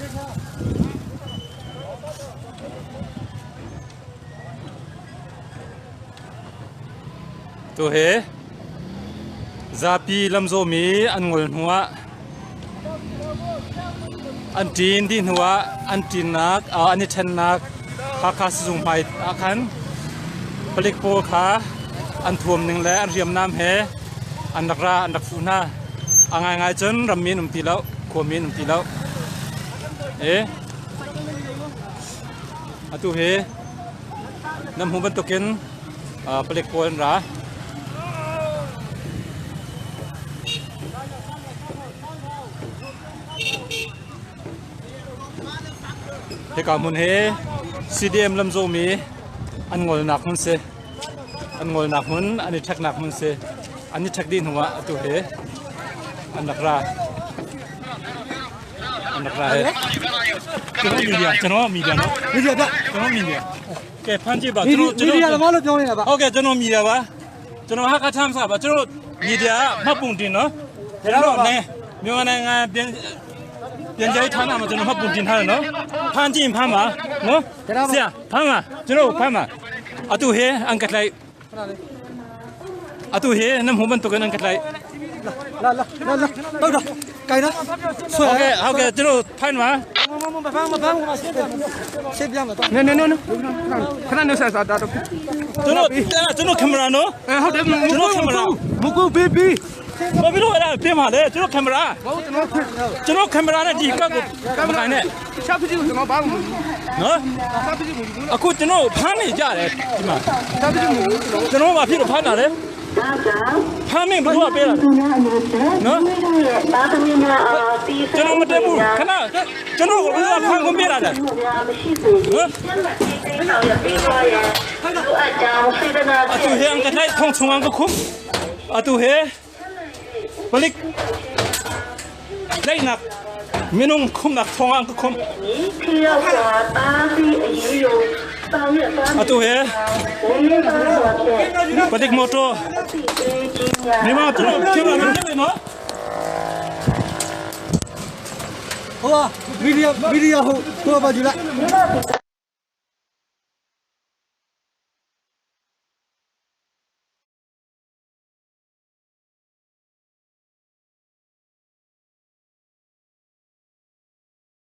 Tu hi zapi lamzawhmi an ngol hnuah an ṭin dih hnuah an ṭinnak an i ṭhennak Hakha sizung hmai ah khan palik pawl kha an thuam ning le an hriamnam he an rak ra an rak fuh hna. A ngaingai cun rammi an um ti lo, khuami an um ti lo. Atu hi nan hmuh bantukin palik pawl an ra. Hika hmun hi CDM lamzawhmi an ngolnak hmun si. An ngolnak hmun, an i ṭheknak hmun si. An i ṭhek dih hnuah atu hi an rak ra. An rak ra he. Media, ကျွန်တော် media နော် media ဗျ ကျွန်တော် media ကဲဖမ်းကြည့်ပါကျွန်တော် media လမလို့ပြောနေတာပါ ဟုတ်ကဲ့ကျွန်တော် media ပါကျွန်တော်ဟာကထမ်းစားပါကျွန်တော် media မှတ်ပုံတင်နော်ကျွန်တော်ねမြန်မာနိုင်ငံပြန်ပြန်ကြိုက်ဌာနမှာကျွန်တော်မှတ်ပုံတင်ထားတယ်နော်ဖမ်းကြည့်ဖမ်းပါနော်ဆရာဖမ်းပါကျွန်တော်ဖမ်းပါအတူဟဲအန်ကလိုက်အတူဟဲနမ်ဟိုဘန်တုကန်အန်ကလိုက် လာလာလာလာတော့တော့ကိုင်နော်ဆွဲ ဟုတ်ကဲ့ဟုတ်ကဲ့ကျွန်တော်ဖမ်းပါ မမဖမ်းမဖမ်းမရှင်းပြရှင်းပြမှာတော့ နေနေနေနေခဏနေဆက်စားတာတော့ ကျွန်တော်ကျွန်တော်ကင်မရာနော် အဲဟုတ်တယ် ကျွန်တော်ကင်မရာ မကူဘေဘီ ဘာဖြစ်လို့အဲ့ဒါပြင်ပါလဲကျွန်တော်ကင်မရာ ဟုတ်ကျွန်တော် ကျွန်တော်ကင်မရာနဲ့ဒီကတ်ကိုမကန်နဲ့ ရှာဖြစ်ကြည့်ကျွန်တော်ဘာမှမ နော် ရှာဖြစ်ကြည့်မဘူး အခုကျွန်တော်ဖမ်းနေကြတယ်ဒီမှာ ရှာဖြစ်ကြည့်မဘူး ကျွန်တော်ဘာဖြစ်လို့ဖမ်းတာလဲဖမ်းမင်းဘယ်သူကပေးတာလဲနော်ကျွန်တော်မတက်ဘူးခဏကျွန်တော်ကဘယ်သူကဖမ်းခွင့်ပေးတာလဲနော်အတူဟဲအန်ကလိုက်ထုံချုံအန်ကခုအတူဟဲပလိကလိုက်နာမင်းုံခုနာထုံအန်ကခုအတူဟဲပလိကမော်တိုနေမကျွန်တော်ကျွန်တော်မနေနော် ဟိုကမီဒီယာမီဒီယာဟိုဟိုပါကြည့်လိုက်